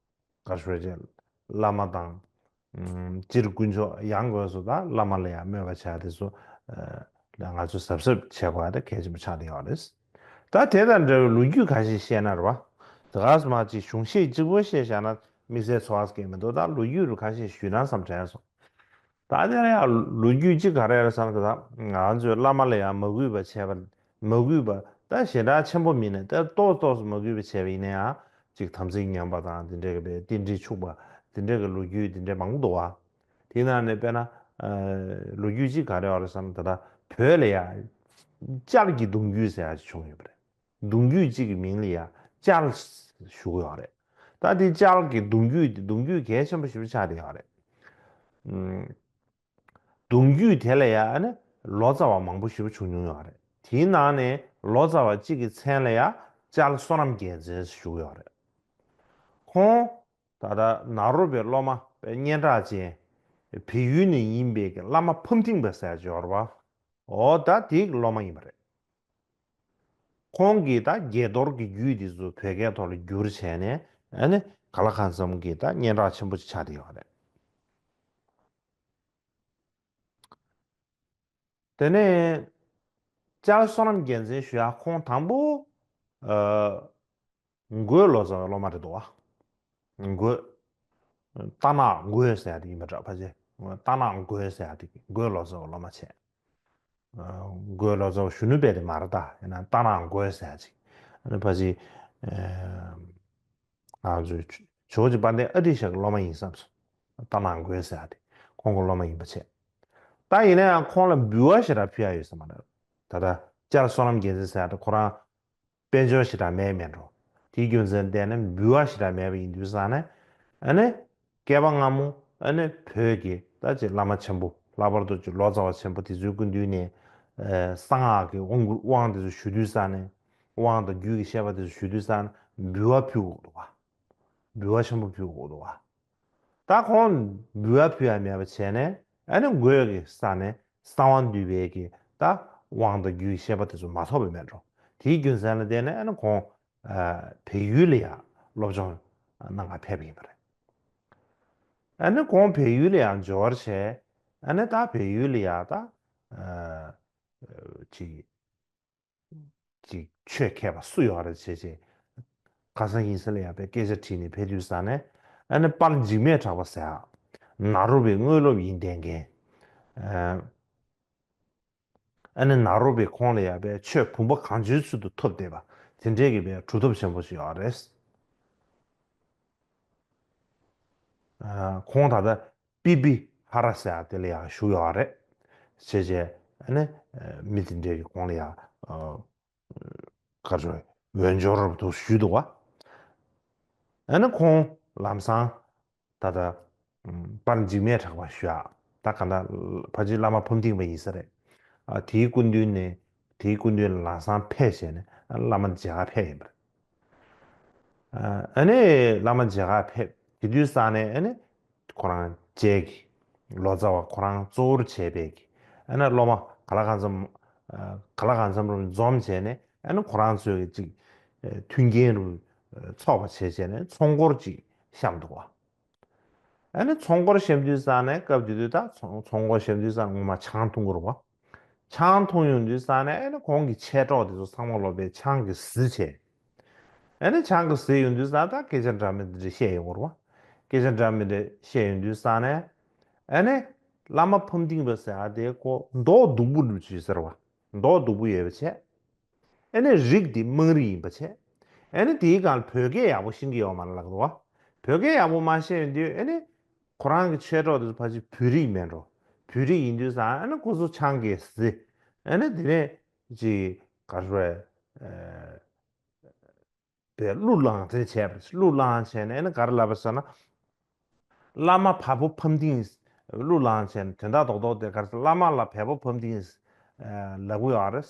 ག་རེ་ཞུ་དགོས་རེད། བླ་མ་དང་། ཨམ། སྤྱིར་དཀོན་མཆོག་ཡང་དགོས་སུ་ད་བླ་མ་ལ་ཡང་སྨོད་པ་བྱ་དེ་ཚོ། ཨ། ང་ཚོ་གཟབ་གཟབ་བྱེད་དགོས་ཡག་དེ་གལ་ཆེན་པོ་ཆགས་བསྡད་ཡོད་རེད། ད་དེ་དང་འབྲེལ་བའི་ལོ་རྒྱུས་ཁ་ཤས་བཤད་ན་རེད་བ། དེ་ག་ས་མ་ཅིག་གཞུང་བཤད་གཅིག་པོ་བཤད་བཞག་ན་དམིགས་བསལ་ཚོར་བ་སྐྱེ་མི་འདུག་ད་ལོ་རྒྱུས་རུ་ཁ་ཤས་ཞུས་ན་བསམ་དྲན་སོང་། ད་དེ་ལ་ཡང་ལོ་རྒྱུས་གཅིག་ག་རེ་རེད་བསམ་ད། ང་ཚོས་བླ་མ་ལ་ཡང་མ་གུས་པ་བྱས་པ། མ་གུས་པ་ད་ཞེ་དྲག་ཆེན་པོ་མིན་ནས་ད་ཏོག་ཏོག་ཙམ་མ་གུས་པ་བྱས་པ་ཡིན་ན་ཡང་ཅིག་དམ་ཚིག་ཉམས་པ་དང་དེ་འདྲའི་གི་བའི་རྟེན་འབྲེལ་འཆུགས་པ་དེ་འདྲའི་གི་ལོ་རྒྱུས་དེ་འདྲའི་མང་པོ་འདུག་བ། དེའི་ནང་ནས་དཔེར་ན། ཨ། ལོ་རྒྱུས་གཅིག་ག་རེ་ཡོད་རེད་བསམ་ད་ལྟ་བོད་ལ་ཡང་ཅཱལ་གྱི་གདུང་རྒྱུད་ཟེར་ཡག་ཅིག་བྱུང་ཡོད་པ་རེད། གདུང་རྒྱུད་གཅིག་གི་མིང་ལ་ཡང་ཅཱལ་ཞུ་གི་ཡོད་རེད། ད་དེ་ཅཱལ་གྱི་གདུང་རྒྱུད་དེ་གདུང་རྒྱུད་གལ་ཆེན་པོ་ཞེ་པོ་ཆགས་བསྡད་ཡོད་རེད། ཨུམ། གདུང་རྒྱུད་དེ་ལ་ཡང་ཨ་ནི་ལོ་ཙཱ་བ་མང་པོ་ཞེ་པོ་བྱུང་མྱོང་ཡོད་རེད། དེའི་ནང་ནས་ལོ་ཙཱ་བ་གཅིག་གི་མཚན་ལ་ཡང་ཅཱལ་བསོད་ནམས་རྒྱལ་མཚན་ཞུ་གི་ཡོད་རེད། ཁོང་ད་ལྟ་ནཱ་རོ་པའི་སློབ་མ་དཔེ་སྙན་གྲགས་ཅན། བལ་ཡུལ་ནས་ཡིན་པའི་གི་བླ་མ་ཕམ་ཐིང་པ་ཟེར་ཡག་ཅིག་ཡོད་རེད་བ། འོ་ད་དེའི་སློབ་མ་ཡིན་པ་རེད། ཁོང་གིས་ད་དགྱེས་རྡོར་གྱི་རྒྱུད་འདི་ཚོ་བོད་སྐད་ཐོག་ལ་བསྒྱུར་བྱས་ནས་ཨ་ནི་ག་ལ་གང་འཚམ་གྱི་ད་སྙན་གྲགས་ཆེན་པོ་ཅིག་ཆགས་བསྡད་ཡོད་རེད། དེ་ནས་ཅཱལ་བསོད་ནམས་རྒྱལ་མཚན་ཞུ་ཡག་ཁོང་དང་པོ། ཨ། འགོས་ལོ་ཙཱ་བའི་སློབ་མ་རེད་འདུག་བ། འགོས། རྟ་ནག་འགོས་ཟེར་ཡག་དེ་ཡིན་པ་འདྲ་ཕལ་ཆེར། རྟ་ནག་འགོས་ཟེར་ཡག་དེ་འགོས་ལོ་ཙཱ་བའི་སློབ་མ་བྱས། འགོས་ལོ་ཙཱ་བ་གཞོན་ནུ་དཔལ་དེ་མ་རེད་ད། ཡིན་ན་རྟ་ནག་འགོས་ཟེར་ཡག་ཅིག་ཨ་ནི་ཕལ་ཆེར། ཨ། ང་ཚོའི་ཇོ་བོ་རྗེ་དཔལ་ལྡན་ཨ་ཏི་ཤ་གི་སློབ་མ་ཡིན་བསམ་སོང་། རྟ་ནག་འགོས་ཟེར་ཡག་དེ་ཁོང་གི་སློབ་མ་ཡིན་པ་བྱས། ད་ཡིན་ན་ཡང་ཁོང་ལ་འབུལ་བ་ཞེ་དྲག་ཕུལ་ཡག་ཡོད་ས་མ་རེད། ད་ལྟ་ཅཱལ་བསོད་ནམས་རྒྱལ་མཚན་ཟེར་ཡག་དེ་ཁོ་རང་དཔལ་འབྱོར་ཞེ་དྲག་མེད་མེད་འགྲོ། དེའི་རྒྱུ་མཚན་བརྟེན་ནས་འབུལ་བ་ཞེ་དྲག་མེད་པ་ཡིན་དུས་ཙང་ནས། ཨ་ནི་བསྐལ་པ་སྔ་མོ་ཨ་ནི་བོད་ཀྱི་ད་ཅིག་བླ་མ་ཆེན་པོ་ལྷག་པར་དུ་ཅིག་ལོ་ཙཱ་བ་ཆེན་པོ་དེ་ཚོའི་སྐུ་མདུན་ནས། ཨ། གསང་སྔགས་ཀྱི་དབང་དབང་དེ་ཚོ་ཞུ་དུས་ཙང་ནས། དབང་དང་རྒྱུད་ཀྱི་བཤད་པ་དེ་ཚོ་ཞུ་དུས་ཙང་ནས་འབུལ་བ་ཕུལ་དགོས་འདུག་བ། འབུལ་བ་ཆེན་པོ་ཕུལ་དགོས་འདུག་བ། ད་ཁོང་འབུལ་བ་ཕུལ་ཡག་མེད་པ་བྱས་ནས་ཨ་ནི་འགོས་ཀྱི་ས་ནས་གསང་བ་འདུས་པའི་གི་ད་དབང་དང་རྒྱུད་བཤད་པ་དེ་ཚོ་མ་ཐོབ་པ་མེད་འགྲོ། དེའི་རྒྱུ་མཚན་ལ་བརྟེན་ནས་ཨ་ནི་ཁོང་། ཨ། བལ་ཡུལ་ལ་ཡང་སློབ་སྦྱོང་གནང་ག་ཕེབས་པ་ཡིན་པ་རེད། ཨ་ནི་ཁོང་བལ་ཡུལ་ལ་ཡང་འབྱོར་བྱས། ཨ་ནི་ད་བལ་ཡུལ་ལ་ཡང་ད། ཨ། ཅིག་ཅིག་ཆོས་མཁས་པ་སུ་ཡོད་རེད་བྱས་བྱས། ཁ་སང་ཡིན་ས་ལ་ཡང་པའི་སྐད་ཆ་དྲིས་ནས་ཕེབས་དུས་ཙང་ནས། ཨ་ནི་དཔལ་འཇིགས་མེད་གྲགས་པ་ཟེར་ཡག་ནཱ་རོ་པའི་དངོས་སློབ་ཡིན་བསྡད་མཁན། ཨ། ཨ་ནི་ནཱ་རོ་པས་ཁོང་ལ་ཡང་པའི་ཆོས་བུམ་པ་གང་བྱོའི་ཚུལ་དུ་ཐོབ་བསྡད་པ་དེ་འདྲའི་གི་པའི་གྲུབ་ཐོབ་ཆེན་པོ་ཞིག་ཡོད་རེད། ཨ། ཁོང་ད་ལྟ་པི་པི་ཧ་ར་ཟེར་ཡག་དེ་ལ་ཡང་བཞུགས་ཡོད་རེད། བྱས་བྱས་ཨ་ནི་མི་དེ་འདྲས་ཀྱིས་ཁོང་ལ་ཡང་། ཨ། ག་རེ་ཟེར། འོས་སྦྱོར་དུ་ཞུས་འདུག་བ། ཨ་ནི་ཁོང་ལམ་སང་ད་ལྟ་དཔལ་འཇིགས་མེད་གྲགས་པ་ཞུ་ཡག་ད་ག་ད་ཕལ་ཆེར་བླ་མ་ཕམ་ཐིང་པ་ཡིན་ས་རེད། ཨ། དེའི་སྐུ་མདུན་ནས་དེའི་སྐུ་མདུན་ལ་ལམ་སང་ཕེབས་བྱས་ནས་ཨ་བླ་མ་མཇལ་ཁ་ཕེབས་ཡིན་པ་རེད། ཨ་ནི་བླ་མ་མཇལ་ཁ་ཕེབས་དེ་དུས་ཙང་ནས་ཨ་ནི་ཁོ་རང་མཇལ་གི། ལོ་ཙཱ་བ་ཁོ་རང་གཙོ་བོར་བྱས་པའི་གི་ཨ་ནི་སློབ་མ་ག་ལ་གང་འཚམ། ཨ། ག་ལ་གང་འཚམ་རུ་འཛོམས་བྱས་ནས་ཨ་ནི་ཁོ་རང་ཚོས་གི་ཅིག་ཨ། མཐུན་རྐྱེན་རུ་ཨ། ཚོགས་པ་བྱས་བྱས་ནས་ཚོགས་འཁོར་ཅིག་བཤམས་འདུག་བ། ཨ་ནི་ཚོགས་འཁོར་བཤམས་དུས་ཙང་ནས་སྐབས་དེ་དུས་ད་ཚོགས་ཚོགས་འཁོར་བཤམས་དུས་ཙང་ངོ་མ་ཆང་འཐུང་གི་རེད་བ། ཆང་འཐུང་ཡོང་དུས་ཙང་ནས་ཨ་ནི་ཁོང་གི་མཆེད་གྲོགས་དེ་ཚོ་ཚང་མ་ལོག་པའི་ཆང་གིས་བཟི་བྱས། ཨ་ནི་ཆང་གིས་བཟི་ཡོང་དུས་ཙང་ད་སྐད་ཆ་འདྲ་མིན་འདི་འདྲ་བཤད་ཡོང་གི་རེད་བ། སྐད་ཆ་འདྲ་མིན་འདི་འདྲ་བཤད་ཡོང་དུས་ཙང་ནས་ཨ་ནི་བླ་མ་ཕམ་ཐིང་པ་ཟེར་ཡག་དེ་ཁོ་མདོག་སྡུག་པོ་འདྲ་བྱས་ཟེར་བ། མདོག་སྡུག་པོ་ཡོད་པ་བྱས། ཨ་ནི་རིགས་དེ་དམངས་རིགས་ཡིན་པ་བྱས། ཨ་ནི་དེའི་སྒང་ལ་བོད་སྐད་ཡག་པོ་ཤེས་ཀྱི་ཡོད་མ་རེད་ལབ་འདུག་བ། བོད་སྐད་ཡག་པོ་མ་ཤེས་ཡོང་དུས་ཨ་ནི་ཁོ་རང་གི་མཆེད་གྲོགས་དེ་ཚོ་ཕལ་ཆེར་བོད་རིགས་མེད་འགྲོ། བོད་རིགས་ཡིན་དུས་ཙང་ཨ་ནི་ཁོ་ཚོ་ཆང་གིས་བཟི། ཨ་ནི་དེ་ནས་ཅིག་ག་རེ་ཟེར། ཨ། པའི་གླུ་བླངས་ཚུལ་བྱས་པ། གླུ་བླངས་བྱས་ནས་ཨ་ནི་ག་རེ་ལབ་པ་ཟེར་ན། བླ་མ་བལ་པོ་ཕམ་ཐིང་། གླུ་བླངས་བྱས་ནས་དོན་དག་རྡོག་རྡོག་དེ་ག་རེ་ཟེར། བླ་མ་ལ་བལ་པོ་ཕམ་ཐིང་ལབ་གི་ཡོད་རེད།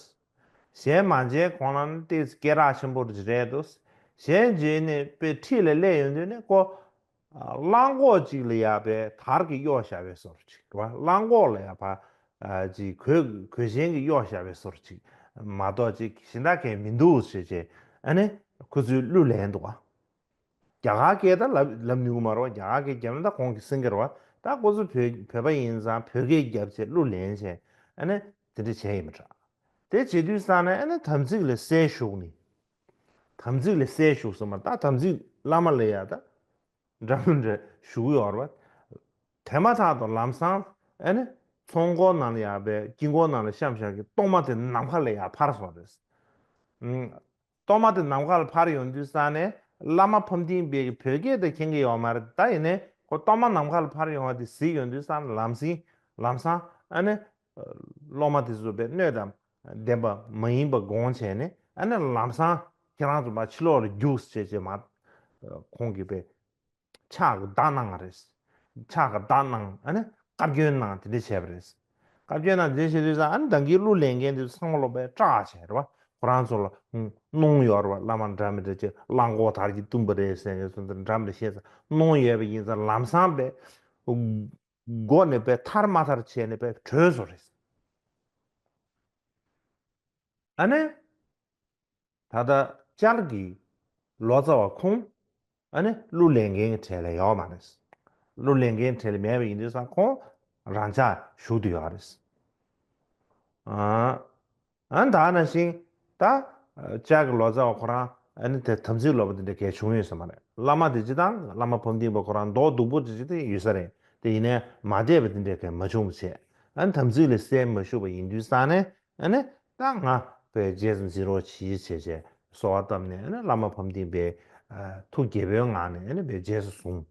གཞན་མ་མཇལ་གོང་ལ་ནི་ཏོག་ཙམ་སྐད་གྲགས་ཆེན་པོ་ཅིག་རེད་འདུག་གཞན་མཇལ་ནས་དཔེ་འཁྲིས་ལ་སླེབས་ཡོང་དུས་ནི་ཁོ། གླང་གོག་ཅིག་ལ་ཡ་དཔེ་དར་གྱིས་གཡོགས་བཞག་པའི་བཟོ་འདྲ་ཅིག་རེད་བ། གླང་གོག་ལ་ཡ་ཕ། ཅིག་གོས་གོས་ཆེན་གྱིས་གཡོགས་བཞག་པའི་བཟོ་འདྲ་ཅིག་མ་གཏོགས་ཅིག་གཞན་དག་གས་མི་འདུག་ཟེར་བྱས། ཨ་ནི་ཁོ་ཚོས་གླུ་ལེན་འདུག་ག་རྒྱ་གར་སྐད་ད་ལབ་ལབ་ནུས་ཀྱི་མ་རེད་བ། རྒྱ་གར་སྐད་རྒྱབ་ན་ད་ཁོང་གིས་གསན་གྱི་རེད་བ། ད་ཁོ་ཚོ་བོད་བོད་པ་ཡིན་ཙང་བོད་སྐད་རྒྱབ་བྱས་གླུ་ལེན་བྱས། ཨ་ནི་དེ་འདྲ་བྱས་ཡིན་པ་འདྲ། དེ་བྱེད་དུས་ཙང་ནས་ཨ་ནི་དམ་ཚིག་ལ་སེལ་ཞུགས་ནས། དམ་ཚིག་ལ་སེལ་ཞུགས་ཟེར་མ། ད་དམ་ཚིག་བླ་མ་ལ་ཡ་ད་འདྲ་མི་འདྲ་ཞུགས་ཡོད་རེད་བ། དེ་མ་ཐག་ཏུ་ལམ་སང་ཨ་ནི་ཚོགས་འཁོར་ནང་ལ་ཡ་དཔེ་དཀྱིལ་འཁོར་ནང་ལ་བཤམས་བཞག་གི་གཏོར་མ་དེ་ནམ་མཁའ་ལ་ཡ་འཕར་སོང་རེད། ཨུམ། གཏོར་མ་དེ་ནམ་མཁའ་ལ་འཕར་ཡོང་དུས་ཙང་ནས་བླ་མ་ཕམ་ཐིང་པས་བོད་སྐད་དེ་མཁྱེན་གྱི་ཡོད་མ་རེད། ད་ཡིན་ནའི་ཁོ་གཏོར་མ་ནམ་མཁའ་ལ་འཕར་ཡོང་བ་དེ་གཟིགས་ཡོང་དུས་ཙང་ལམ་སེང་ལམ་སང་ཨ་ནི་སློབ་མ་དེ་ཚོ་དཔེ་སྣོད་དང་ལྡན་པ་མ་ཡིན་པ་དགོངས་བྱས་ནས། ཨ་ནི་ལམ་སང་ཁྱེད་རང་ཚོ་མར་ཕྱི་ལོགས་ལ་རྒྱུགས་ཟེར་བྱས་མར་ཁོང་གིས་དཔེ་ཕྱག་གི་བརྡ་གནང་བ་རེད། ཕྱག་གི་བརྡ་གནང་། ཨ་ནི་བཀའ་བཀྱོན་གནང་། དེ་འདྲ་བྱས་པ་རེད། བཀའ་བཀྱོན་གནང་། དེ་བྱེད་དུས་ཙང་ཨ་ནི་ད་གིན་གླུ་ལེན་མཁན་དེ་ཚོ་ཚང་མ་ལོ་དཔེ་སྐྲག་བྱས་རེད་བ། ཁོ་རང་ཚོ་ལ་གནོང་ཡོད་རེད་བ། བླ་མ་འདྲ་མི་འདྲ་ཅིག་གླང་གོག་དར་གྱིས་བཏུམས་པ་རེད་ཟེར་ནས་སོང་ཙང་འདྲ་མི་འདྲ་བཤད་ཙང་གནོང་ཡོད་པ་ཡིན་ཙང་ལམ་སང་དཔེ་མགོ་ནས་དཔེ་ཐར་མ་ཐར་བྱས་ནས་དཔེ་བྲོས་སོང་རེད། ཨ་ནི། ད་ལྟ་ལྕགས་ཀྱི་ལོ་ཙཱ་བ་ཁོང་ཨ་ནི་གླུ་ལེན་མཁན་གྱི་གྲས་ལ་ཡོད་མ་རེད། གླུ་ལེན་མཁན་གྲས་ལ་མེད་པ་ཡིན་དུས་ཙང་ཁོང་རང་འཇགས་བཞུགས་བསྡད་ཡོད་རེད། ཨ་ཨ་ད་ནང་བཞིན་ད་ལྕགས་ཀྱི་ལོ་ཙཱ་བ་ཁོ་རང་ཨ་ནི་དེ་དམ་ཚིག་ལོག་པ་དེ་འདྲ་གས་བྱུང་ཡོད་ས་མ་རེད། བླ་མ་དེ་སྤྱིར་བཏང་བླ་མ་ཕམ་ཐིང་པ་ཁོ་རང་མདོག་སྡུག་པོ་དེ་ཅིག་དེ་ཡོད་ས་རེད། དེ་ཡིན་ནའི་མ་བསྡད་པ་དེ་འདྲ་གས་མ་བྱུང་བ་བྱས། ཨ་ནི་དམ་ཚིག་ལ་སེལ་མ་ཞུགས་པ་ཡིན་དུས་ཙང་ནས། ཨ་ནི་ད་ང་དཔེ་རྗེས་སུ་འཛིན་རོགས་གྱིས་བྱས་བྱས་གསོལ་བ་བཏབ་ནས། ཨ་ནི་བླ་མ་ཕམ་ཐིང་པས་ཐུགས་དགྱེས་པོའི་ངང་ནས་ཨ་ནི་དཔེ་རྗེས་སུ་བཟུང་།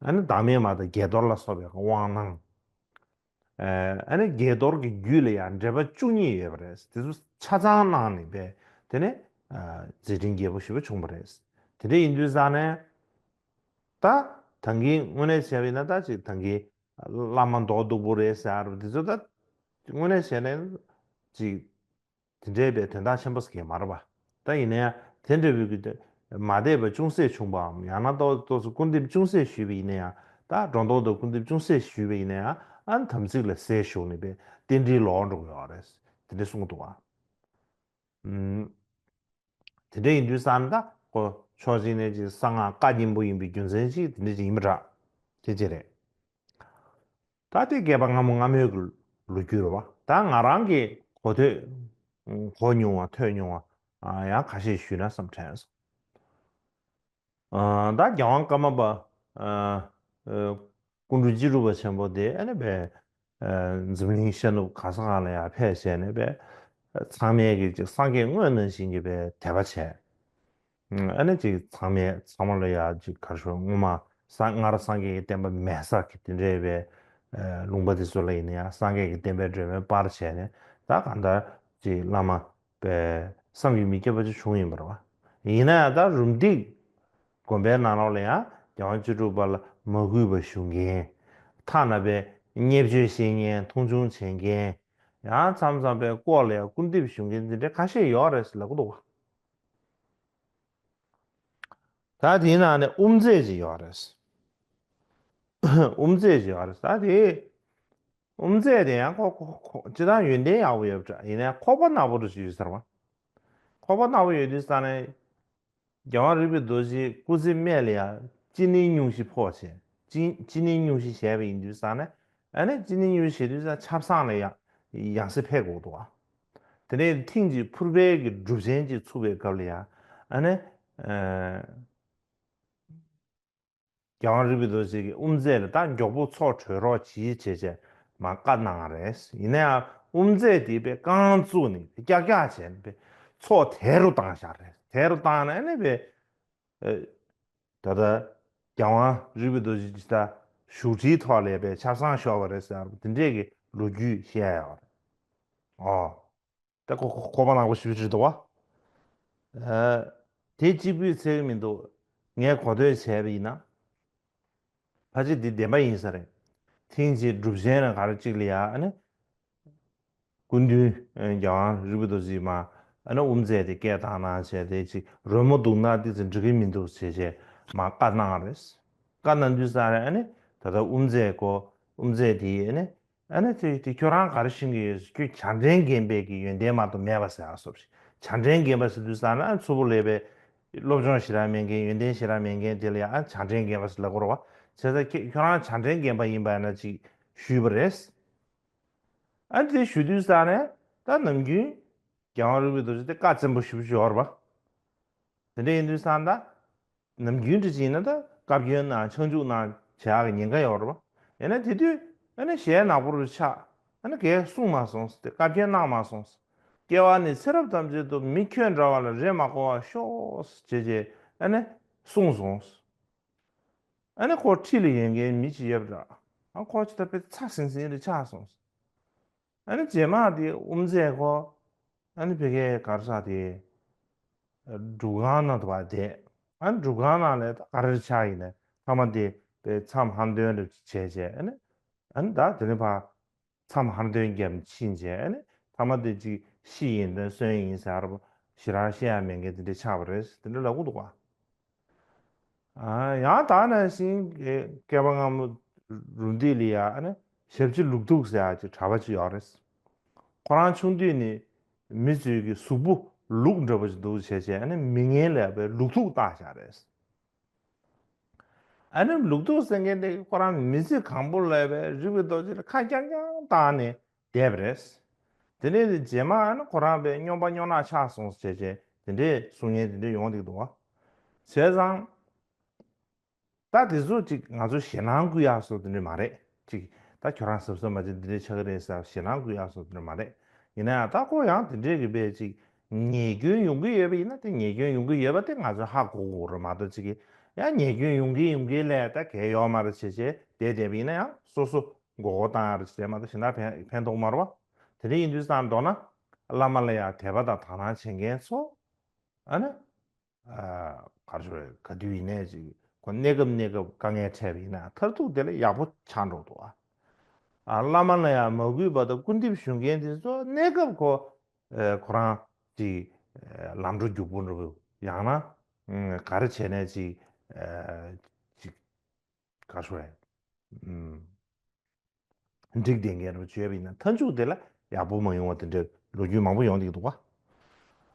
ཨ་ནི་བདག་མེད་མ་དང་དགྱེས་རྡོར་ལ་སོགས་པའི་དབང་གནང་། ཨ་ནི་དགྱེས་རྡོར་གྱི་རྒྱུད་ལ་ཡང་འགྲེལ་པ་བཅུ་གཉིས་ཡོད་པ་རེད། དེ་ཚོ་ཆ་ཚང་གནང་ནས་དཔེ་དེ་ནས་མཛད་འཕྲིན་རྒྱས་པོ་ཞེ་པོ་བྱུང་བ་རེད། དེ་འདྲ་ཡིན་དུས་ཙང་ནས་ད་ད་གིན་དངོས་གནས་བྱས་པ་ཡིན་ན་ད་ཅིག་ད་གིན་བླ་མ་མདོག་སྡུག་པོ་རེད་ཟེར་བ་དེ་ཚོ་ད་དངོས་གནས་བྱས་ནས་ཅིག་དེ་འདྲའི་དཔེ་དོན་དག་ཆེན་པོ་ཟེར་མཁན་མ་རེད་པ། ད་ཡིན་ན་ཡང་དེ་འདྲ་བོའི་གི་མ་བསྡད་པ་ཅུང་ཟད་བྱུང་བའམ། ཡང་ན་ཏོག་ཏོག་ཙམ་སྐུར་འདེབས་ཅུང་ཟད་ཞུས་པ་ཡིན་ན་ཡང་། ད་སྒྲོ་འདོགས་དང་སྐུར་འདེབས་ཅུང་ཟད་ཞུས་པ་ཡིན་ན་ཡང་། ཨ་ནི་དམ་ཚིག་ལ་སེལ་ཞུགས་ནས་དཔེ་རྟེན་འབྲེལ་ལོག་འགྲོ་གི་ཡོད་རེད། དེ་འདྲ་གསུངས་འདུག་བ། ཨུམ། དེ་འདྲ་ཡིན་དུས་ཙང་ད་ཁོ་ཕྱོགས་གཅིག་ནས་ཅིག་གསང་སྔགས་བཀའ་རྙིང་པོ་ཡིན་པའི་རྒྱུ་མཚན་ཅིག་དེ་འདྲ་ཅིག་ཡིན་པ་འདྲ། དེ་ཅིག་རེད། ད་དེ་བསྐལ་པ་སྔ་མོ་སྔ་མོའི་གི་ལོ་རྒྱུས་རེད་བ། ད་ང་རང་གི་གོ་ཐོས་གོ་མྱོང་བ་ཐོས་མྱོང་བ་ཡང་ཁ་ཤས་ཞུས་ན་བསམ་དྲན་སོང་། ད་རྒྱལ་དབང་ཀརྨ་པ་ཀུན་འགྲོ་སྤྱི་སྒྲུབ་པ་ཆེན་པོ་དེ་ཨ་ནི་དཔེ་འཛམ་གླིང་ཤར་ནུབ་གང་ས་གང་ལ་ཡང་ཕེབས་བྱས་ནས་དཔེ་ཚང་མས་ཀྱི་ཅིག་སངས་རྒྱས་དངོས་ནང་བཞིན་གྱི་དཔེ་དད་པ་བྱས། ཨ་ནི་ཅིག་ཚང་མས་ཚང་མ་ལ་ཡང་ཅིག་ག་རེ་ཞུ། སྔོན་མ་སྔར་སངས་རྒྱས་ཀྱི་བསྟན་པ་མེད་ས་གི་དེ་འདྲའི་དཔེ་ལུང་པ་དེ་ཚོ་ལ་ཡིན་ན་ཡང་སངས་རྒྱས་ཀྱི་བསྟན་པའི་སྒྲོན་མེ་སྤར་བྱས་ནས། ད་གང་ལྟར་ཅིག་བླ་མ་དཔེ་བསམ་གྱིས་མི་ཁྱབ་པ་ཅིག་བྱུང་ཡིན་པ་རེད་བ། ཡིན་ན་ཡང་ད་རུམ་བཏེག་དགོན་པའི་ནང་ལོགས་ལ་ཡང་རྒྱལ་དབང་བཅུ་དྲུག་པ་ལ་མ་གུས་པ་ཞུ་མཁན། ཐ་ན་དཔེ་བརྙས་བཅོས་བྱེད་མཁན། མཐོང་ཆུང་བྱེད་མཁན། ཡང་མཚམས་མཚམས་དཔེ་ལྐོག་ལ་ཡང་སྐུར་འདེབས་ཞུ་མཁན་དེ་འདྲ་ཁ་ཤས་ཡོད་རེད་ཟེར་ལབ་ཀྱི་འདུག་བ། ད་དེའི་ནང་ནས་དབུ་མཛད་ཅིག་ཡོད་རེད། དབུ་མཛད་ཅིག་ཡོད་རེད། ད་དེ་དབུ་མཛད་དེ་ཡང་ཁོ་ཁོ་ཁོ་སྤྱིར་བཏང་ཡོན་ཏན་ཡག་པོ་ཡོད་པ་འདྲ། ཡིན་ནའི་ཁོག་པ་ནག་པོ་འདྲ་ཞིག་ཡོད་ཟེར་བ། ཁོག་པ་ནག་པོ་ཡོད་དུས་ཙང་ནས་རྒྱལ་དབང་རིག་པའི་རྡོ་རྗེའི་སྐུ་ཚེ་སྨད་ལ་ཡང་ཅི་ནས་སྙུང་གཞི་ཕོག་བྱས། ཅི་ཅི་ནས་སྙུང་གཞི་བྱས་པ་ཡིན་དུས་ཙང་ནས། ཨ་ནི་ཅི་ནས་སྙུང་གཞི་བྱེད་དུས་ཙང་ཆབ་གསང་ལ་ཡང་ཡང་སེ་ཕེབས་དགོས་འདུག་བ། དེ་ནས་ཐེངས་གཅིག་ཕུར་པའི་གི་སྒྲུབ་ཆེན་གཅིག་ཚུགས་པའི་སྐབས་ལ་ཡང་། ཨ་ནི་ཨ། རྒྱལ་དབང་རིག་པའི་རྡོ་རྗེ་གིས་དབུ་མཛད་ལ་ད་མགྱོགས་པོ་ཚོགས་གྲོལ་རོགས་གྱིས་བྱས་བྱས་མར་བཀའ་གནང་བ་རེད། ཡིན་ན་ཡང་དབུ་མཛད་དེ་དཔེ་རྐང་བཙུགས་ནས་དཔེ་ཀྱག་ཀྱག་བྱས་ནས་དཔེ་ཚོགས་དལ་རུ་བཏང་བཞག་རེད། དལ་རུ་བཏང་ནས་ཨ་ནི་དཔེ་ཨེ། ད་ལྟ་རྒྱལ་དབང་རིག་པའི་རྡོ་རྗེ་ཇི་ལྟར་བཞུགས་ཁྲིའི་ཐོག་ལ་དཔེ་ཆབ་གསང་ཤོར་བ་རེད་ཟེར་བ་དེ་འདྲས་ཀྱི་ལོ་རྒྱུས་བཤད་ཡོད་རེད། ཨོ། ད་ཁོ་ཁོ་ཁོ་པ་ནག་པོ་ཞེ་པོ་ཅིག་འདུག་བ། ཨ། དེ་གཅིག་པུས་ཚད་ཀྱི་མི་འདུག་ངས་གོ་ཐོས་བྱས་པ་ཡིན་ན། ཕལ་ཆེར་འདི་བདེན་པ་ཡིན་ས་རེད། ཐེངས་གཅིག་སྒྲུབ་ཆེན་ལ་ག་རེ་གཅིག་ལ་ཡ་ཨ་ནི། སྐུ་མདུན་རྒྱལ་དབང་རིག་པའི་རྡོ་རྗེ་མ་ ཨ་ནི་དབུ་མཛད་དེ་སྐད་བཏང་གནང་བྱས་དེ་ཅིག་རོལ་མོ་འདུག་ན་དེ་ཚོ་འགྲིག་གི་མི་འདུག་བྱས་བྱས་མར་བཀའ་གནང་རེད། བཀའ་གནང་དུས་ཙང་རེད། ཨ་ནི་ད་ལྟ་དབུ་མཛད་ཀོ་དབུ་མཛད་དེ་ཨ་ནི་ཨ་ནི་དེ་དེ་ཁྱོད་རང་ག་རེ་ཤེས་ཀྱི་ཡོད། ཁྱོད་བྱང་ཕྲན་རྒན་པའི་གི་ཡོན་ཏན་མ་གཏོགས་མེད་པ་ཟེར་ཨ་སོབ་ཞིག་བྱང་ཕྲན་རྒན་པ་ཟེར་དུས་ཙང་ན་ཨ་མཚུར་ཕུ་ལས་པའི་སློབ་སྦྱོང་ཞེ་དྲག་མེད་མཁན། ཡོན་ཏན་ཞེ་དྲག་མེད་མཁན་དེ་ལ་ཡང་ཨ་བྱང་ཕྲན་རྒན་པ་ཟེར་ལབ་དགོས་རེད་བ། བྱས་ཙང་ཁྱེད་ཁྱོད་རང་བྱང་ཕྲན་རྒན་པ་ཡིན་པ་ཡིན་ན་ཅིག་ཞུས་པ་རེད། ཨ་ནི་དེ་ཞུ་དུས་ཙང་ནས་ད་ནམ་རྒྱུན་རྒྱལ་དབང་རིན་པོ་ཆེ་དེ་བཀའ་བཙན་པོ་ཞེ་པོ་ཅིག་ཡོད་རེད་པ། དེ་འདྲ་ཡིན་དུས་ཙང་ད་ནམ་རྒྱུན་དུ་ཅིག་ཡིན་ན་ད་བཀའ་བཀྱོན་གནང་ཕྱག་འཇུག་གནང་བྱེད་ཡག་གི་ཉེན་ཁ་ཡོད་རེད་པ། ཡིན་ན་དེ་དུས་ཨ་ནི་ཞལ་ནག་པོ་རུ་ཆགས། ཨ་ནི་གས་གསུངས་མ་སོང་ཟེར་ཏེ་བཀའ་བཀྱོན་གནང་མ་སོང་ཟེར། སྐྱེ་བ་ནས་ཚེ་རབས་ཐམས་ཅད་དུ་མི་ཁྱོད་འདྲ་བ་ལ་རེ་མ་དགོས་པར་ཤོག་ཟེར་བྱས་བྱས་ཨ་ནི་གསུངས་སོང་ཟེར། ཨ་ནི་ཁོ་འཁྲིས་ལ་ཡོད་མཁན་མི་ཅིག་ཡོད་པ་འདྲ། ཨ་ཁོ་ཅི་ད་དཔེ་ཚ་ཟིང་ཟིང་རེ་ཆགས་སོང་ཟེར། ཨ་ནི་རྗེས་མ་དེ་དབུ་མཛད་ཁོ་ཨ་ནི་ཕ་གིའི་ག་རེ་ཟེར་དེ་སྒྲུབ་ཁང་ནང་དུ་བསྡད། ཨ་ནི་སྒྲུབ་ཁང་ནང་ལ་ད་ག་རེ་ཆགས་ཡིན་ནས་མཐའ་མ་དེ་དཔེ་མཚམས་ཧམ་འདོན་རེ་བྱས་བྱས་ཨ་ནི་ཨ་ནི་ད་དེ་ནས་ཕར་མཚམས་ཧམ་འདོན་རྒྱབ་ཕྱིན་བྱས་ཨ་ནི་མཐའ་མ་དེ་ཅིག་ཤི་ཡིན་དང་གསོན་ཡིན་ཟེར་བ་ཞེ་དྲག་བཤད་ཡ་མེད་མཁན་དེ་འདྲ་ཆགས་པ་རེད་དེ་འདྲ་ལབ་ཀྱི་འདུག་ག་ཡང་དག་ནང་བཞིན་བསྐལ་པ་སྔ་མོ་རུ་འདི་ལ་ཡ་ཨ་ནི་ཞབས་ཕྱི་ལུག་ཐུག་ཟེར་ཡ་ཅིག་གྲྭ་པ་ཅིག་ཡོད་རེད། ཁོ་རང་ཆུང་དུས་ནས་མི་ཚོས་ཀྱི་གཟུགས་པོ་ལུག་འདྲ་པོ་ཅིག་འདུག་བྱས་བྱས་ཨ་ནི་མི་ངན་ལས་པའི་ལུག་ཐུག་བཏགས་བཞག་རེད། ཨ་ནི་ལུག་ཐུག་ཟེར་མཁན་དེ་ཁོ་རང་མི་ཚེ་གང་པོ་ལས་པའི་རིག་པའི་རྡོ་རྗེ་ལ་ཁ་རྐྱང་རྐྱང་བཏང་ནས་བསྡད་པ་རེད། དེ་ནས་རྗེས་མ་ཨ་ནི་ཁོ་རང་པའི་སྨྱོན་པ་སྨྱོ་ནག་ཆགས་སོང་ཟེར་བྱས་དེ་འདྲས་གསུང་མཁན་དེ་འདྲས་ཡོང་བསྡད་ཀྱི་འདུག་བ། བྱས་ཙང་ད་དེ་ཚོ་ཅིག་ང་ཚོ་ཞེད་སྣང་སྐུལ་ཡག་བཟོ་དེ་འདྲས་མ་རེད། ཅིག་ད་ཁྱོད་རང་གཟབ་གཟབ་མ་བྱེད་འདི་འདྲས་ཆགས་ཀྱི་རེད་ཟེར་ཞེད་སྣང་སྐུལ་ཡག་བཟོ་དེ་འདྲས་མ་རེད། ཡིན་ན་ཡང་ད་ཁོ་ཡང་དེ་འདྲས་ཀྱི་པའི་ཅིག་ཉེས་སྐྱོན་ཡོང་གི་ཡོད་པ་ཡིན་ན་དེ་ཉེས་སྐྱོན་ཡོང་གི་ཡོད་པ་དེ་ང་ཚོས་ཧ་གོ་དགོས་རེད་མ་གཏོགས་ཅིག་གི་ཡང་ཉེས་སྐྱོན་ཡོང་གི་ཡོང་གི་ལས་ད་གལ་ཡོད་མ་རེད་བྱས་བྱས་བསྡད་བསྡད་པ་ཡིན་ན་ཡང་སོ་སོ་མགོ་སྐོར་བཏང་ཡ་རེད་བྱས་བྱས་མ་གཏོགས་གཞན་དག་ཕན་ཕན་ཐོགས་མ་རེད་བ། དེ་འདྲ་ཡིན་དུས་ཙང་མདོར་ན་བླ་མ་ལ་ཡང་དད་པ་དང་དག་སྣང་བྱེད་མཁན་ཚོ་ཨ་ནི། ཨ་ག་རེ་ཞུ་རེད། ག་དུས་ཡིན་ནའི་ཅིག་ཁོ་གནས་སྐབས་གནས་སྐབས་དཀའ་ངལ་འཕྲད་པ་ཡིན་ན་མཐར་ཐུག་དེ་ལ་ཡག་པོ་ཆགས་འགྲོ་འདུག་ཨ། ཨ་བླ་མ་ལ་ཡང་མ་གུས་པ་དང་སྐུར་འདེབས་ཞུ་མཁན་དེ་ཚོ་གནས་སྐབས་ཁོ་ཨ་ཁོ་རང་ཅིག་ཨ་ལམ་འགྲོ་རྒྱུག་པོ་འགྲོ་ཡང་ན་ཨ་ག་རེ་བྱས་ནའི་ཅིག་ཨ་ཅིག་ག་རེ་ཞུ་རེད། ཨ། འགྲིག་བསྡད་མཁན་རུ་བརྗོད་པ་ཡིན་ན་མཐའ་མཇུག་དེ་ལ་ཡག་པོ་མ་ཡོང་བ་དེ་འདྲའི་ལོ་རྒྱུས་མང་པོ་ཡོང་བསྡད་ཀྱི་འདུག་བ།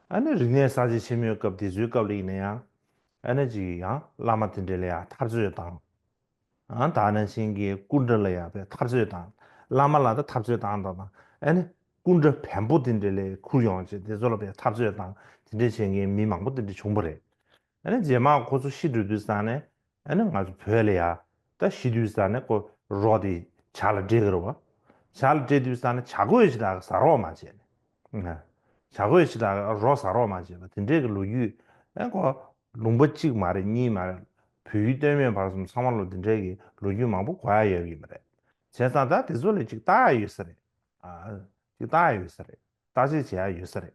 ཨ་ནི་རིག་གནས་གསར་བརྗེ་ཆེན་མོའི་སྐབས་དེ་ཚོའི་སྐབས་ལ་ཡིན་ན་ཡང་ཨ་ནི་ཅིག་ཡང་བླ་མ་དེ་འདྲ་ལ་ཡང་འཐབ་རྩོད་བཏང་། ཨ་ད་ནང་བཞིན་གྱི་སྐུ་འདྲ་ལ་ཡང་དཔེ་འཐབ་རྩོད་བཏང་། བླ་མ་ལ་ད་འཐབ་རྩོད་བཏང་དང་དང་ཨ་ནི་སྐུ་འདྲ་བེམ་པོ་དེ་འདྲ་ལས་ཁུར་ཡོང་བྱས་དེ་ཚོ་ལ་དཔེ་འཐབ་རྩོད་བཏང་དེ་འདྲ་བྱེད་མཁན་མི་མང་པོ་དེ་འདྲ་བྱུང་བ་རེད། ཨ་ནི་རྗེས་མ་ཁོ་ཚོ་ཤི་འགྲོ་དུས་ཙང་ནས་ཨ་ནི་ང་ཚོ་བོད་ལ་ཡ་ད་ཤི་དུས་ཙང་ནས་ཁོ་རོ་དེ་ཇ་ལ་སྦྲེལ་གི་རེད་བ། ཇ་ལ་སྦྲེལ་དུས་ཙང་ནས་བྱ་རྒོད་ཞིག་དག་ཟ་རོགས་མ་བྱས་ནས། བྱ་རྒོད་ཞིག་དག་རོ་ཟ་རོགས་མ་བྱས་པ་དེ་འདྲའི་གི་ལོ་རྒྱུས་ཨ་ཁོ་ལུང་པ་གཅིག་མ་རེད་གཉིས་མ་རེད། བོད་ཡུལ་སྟོད་སྨད་བར་གསུམ་ཚང་མ་ལ་དེ་འདྲའི་གི་ལོ་རྒྱུས་མང་པོ་གོ་ཡ་ཡོད་ཀྱི་མ་རེད། བྱས་ཙང་ད་དེ་ཚོ་ལ་ཅིག་ལྟ་ཡ་ཡོད་ས་རེད། ཨ་ཅིག་ལྟ་ཡ་ཡོད་ས་རེད། བརྟག་དཔྱད་བྱེད་ཡ་ཡོད་ས་རེད།